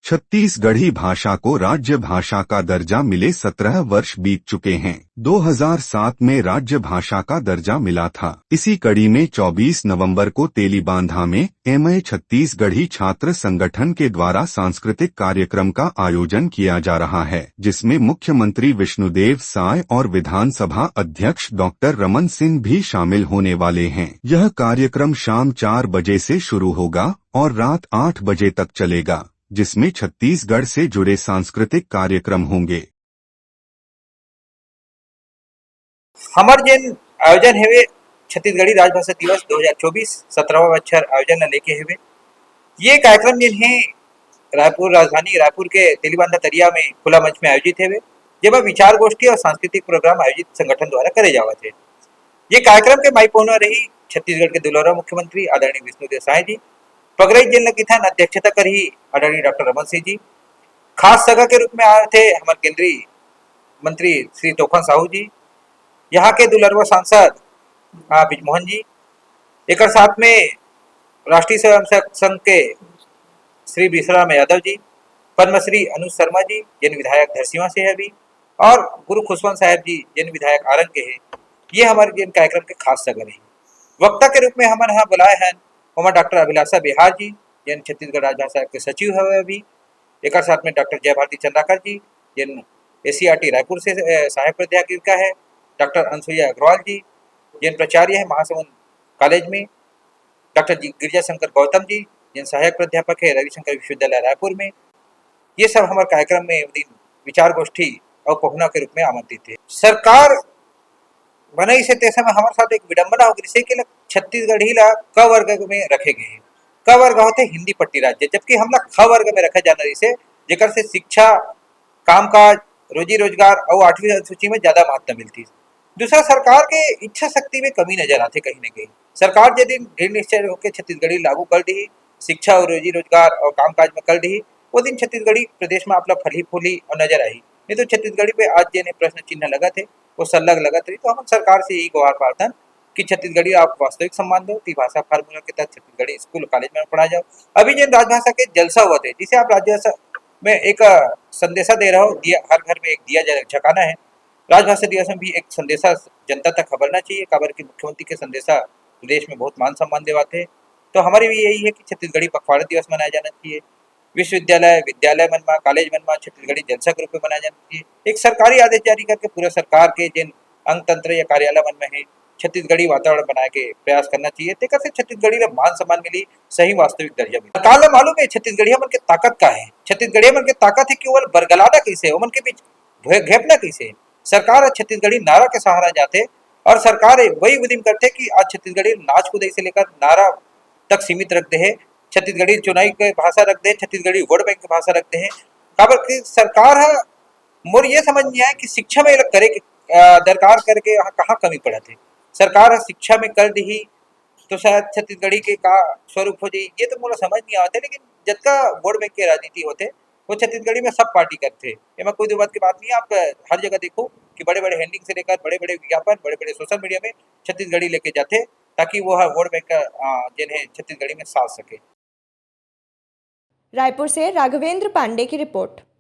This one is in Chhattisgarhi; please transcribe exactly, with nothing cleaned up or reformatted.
छत्तीसगढ़ी भाषा को राज्य भाषा का दर्जा मिले सत्रह वर्ष बीत चुके हैं। दो हज़ार सात में राज्य भाषा का दर्जा मिला था। इसी कड़ी में चौबीस नवंबर को तेलीबांधा में एमए छत्तीसगढ़ी छात्र संगठन के द्वारा सांस्कृतिक कार्यक्रम का आयोजन किया जा रहा है, जिसमें मुख्यमंत्री विष्णुदेव साय और विधानसभा अध्यक्ष डॉक्टर रमन सिंह भी शामिल होने वाले हैं। यह कार्यक्रम शाम चार बजे से शुरू होगा और रात आठ बजे तक चलेगा, जिसमें छत्तीसगढ़ से जुड़े सांस्कृतिक कार्यक्रम होंगे। हमर जेन आयोजन हेवे, छत्तीसगढ़ी राजभाषा दिवस दो हज़ार चौबीस सत्रहवाँ बछर आयोजन ल लेके हेवे। ये कार्यक्रम जेन हे, रायपुर, राजधानी रायपुर के तेलीबांधा तरिया में खुला मंच में आयोजित हेवे, जेमा विचार गोष्ठी और सांस्कृतिक प्रोग्राम आयोजित संगठन द्वारा करे जावत हे। ये कार्यक्रम के माई पहुना रही छत्तीसगढ़ के दुलहरा मुख्यमंत्री आदरणीय विष्णुदेव साय जी। पगरई जेन ल किथन अध्यक्षता करही आदरणीय डॉक्टर रमन सिंह जी। खास सगा के रूप में आए थे हमर केंद्रीय मंत्री श्री तोफन साहू जी, यहाँ के दुलरवा सांसद आ, बृजमोहन जी, एकर साथ में राष्ट्रीय स्वयंसेवक संघ के श्री विश्राम यादव जी, पद्मश्री अनुज शर्मा जी, जेन विधायक धरसीवा से हे अभी, और गुरु खुशवंत साहब जी, जेन विधायक आरंग के हे। ये हमर जेन कार्यक्रम के खास सगा रही। वक्ता के रूप में हमन ह बुलाए हन ओमा डॉक्टर अभिलाषा बिहार जी, जेन छत्तीसगढ़ राजभाषा के सचिव हवे अभी। एकर साथ में डॉक्टर जय भारती चंद्राकर जी, जेन एससीईआरटी रायपुर से, अ, सहायक प्राध्यापिका है, डॉक्टर अनसुईया अग्रवाल जी, जेन प्राचार्य है महासमुंद कॉलेज में, डॉक्टर जी गिरजा शंकर गौतम जी, जेन सहायक प्राध्यापक है रविशंकर विश्वविद्यालय रायपुर में। ये सब हमर कार्यक्रम में दिन विचार गोष्ठी और पहुना के रूप में आमंत्रित है। सरकार बनई से ते समय हमर साथ एक विडंबना हो गई से कि ल-, छत्तीसगढ़ी ला क वर्ग में रखे गए हे। क वर्ग होते हिंदी पट्टी राज्य, जबकि हमला ख वर्ग में रखे जाना रहिसे, जेकर से शिक्षा, कामकाज, रोजी रोजगार और आठवीं अनुसूची में ज्यादा महत्ता मिलती। दूसरा, सरकार के इच्छा शक्ति में कमी नजर आथे कहीं ना कहीं। सरकार जे दिन दृढ़ निश्चय होकर छत्तीसगढ़ी लागू कर दी, शिक्षा और रोजी रोजगार और कामकाज में कर दी, वो दिन छत्तीसगढ़ी प्रदेश में आपला फली फूली और नजर आई। नहीं तो छत्तीसगढ़ी पे आज जेन प्रश्न चिन्ह लगत हे, वो सल्लग लगत रही। तो हम सरकार से यही गुहार प्रार्थन कि छत्तीसगढ़ी आप वास्तविक सम्मान दो, त्रिभाषा फार्मूला के तहत छत्तीसगढ़ी स्कूल कॉलेज में पढ़ा जाओ। अभी जेन राजभाषा के जलसा हुआ थे, जिसे आप राज्य में एक, अ, संदेशा दे रहे हो, दिया, हर घर में एक दिया जल-, झकाना है। राजभाषा दिवस में भी एक संदेशा जनता तक खबरना चाहिए, काबर कि मुख्यमंत्री के संदेशा प्रदेश में बहुत मान सम्मान देवाते। तो हमारी भी यही है कि छत्तीसगढ़ी पखवाड़ा दिवस मनाया जाना चाहिए। विश्वविद्यालय, विद्यालय मन म, कॉलेज मन म छत्तीसगढ़ी जलसा के रूप में मनाया जाना चाहिए। एक सरकारी आदेश जारी करके पूरा सरकार के जेन अंग तंत्र या कार्यालय मन में है, छत्तीसगढ़ी वातावरण बनाए के प्रयास करना चाहिए। तेकर से छत्तीसगढ़ी ला मान सम्मान मिली, सही वास्तविक दर्जा मिली। सरकार ला मालूम है छत्तीसगढ़िया मन के ताकत का है। छत्तीसगढ़िया मन के ताकत है कि वो बरगलाना कैसे है, ओमन के बीच घे-, घेपना कैसे है। सरकार आज छत्तीसगढ़ी नारा के सहारा जाते और सरकार वही उदिम करते कि आज छत्तीसगढ़ी नाच कूदई से लेकर नारा तक सीमित रख दे है। छत्तीसगढ़ी चुनाई के भाषा रख दे, छत्तीसगढ़ी वोट बैंक के भाषा रख दे है। काबर कि सरकार ह, मोर ये समझ नहीं आया कि शिक्षा में ये लोग करे के, अ, दरकार करके यहाँ कहाँ कमी पड़त है। सरकार ह शिक्षा में कर दी तो शायद छत्तीसगढ़ी के का स्वरूप हो जाई, ये तो मोला समझ नहीं आवत है। लेकिन जतका वोट बैंक के राजनीति होते, वो छत्तीसगढ़ी में सब पार्टी करथे। एमा कोई दो बात की बात नहीं है। आप हर जगह देखो कि बड़े-बड़े हेंडिंग से लेकर बड़े-बड़े विज्ञापन, बड़े-बड़े सोशल मीडिया में छत्तीसगढ़ी लेके जाथे, ताकि वो ह वोट बैंक का, अ, जेन है छत्तीसगढ़ी में साज सके। रायपुर से राघवेंद्र पांडे की रिपोर्ट।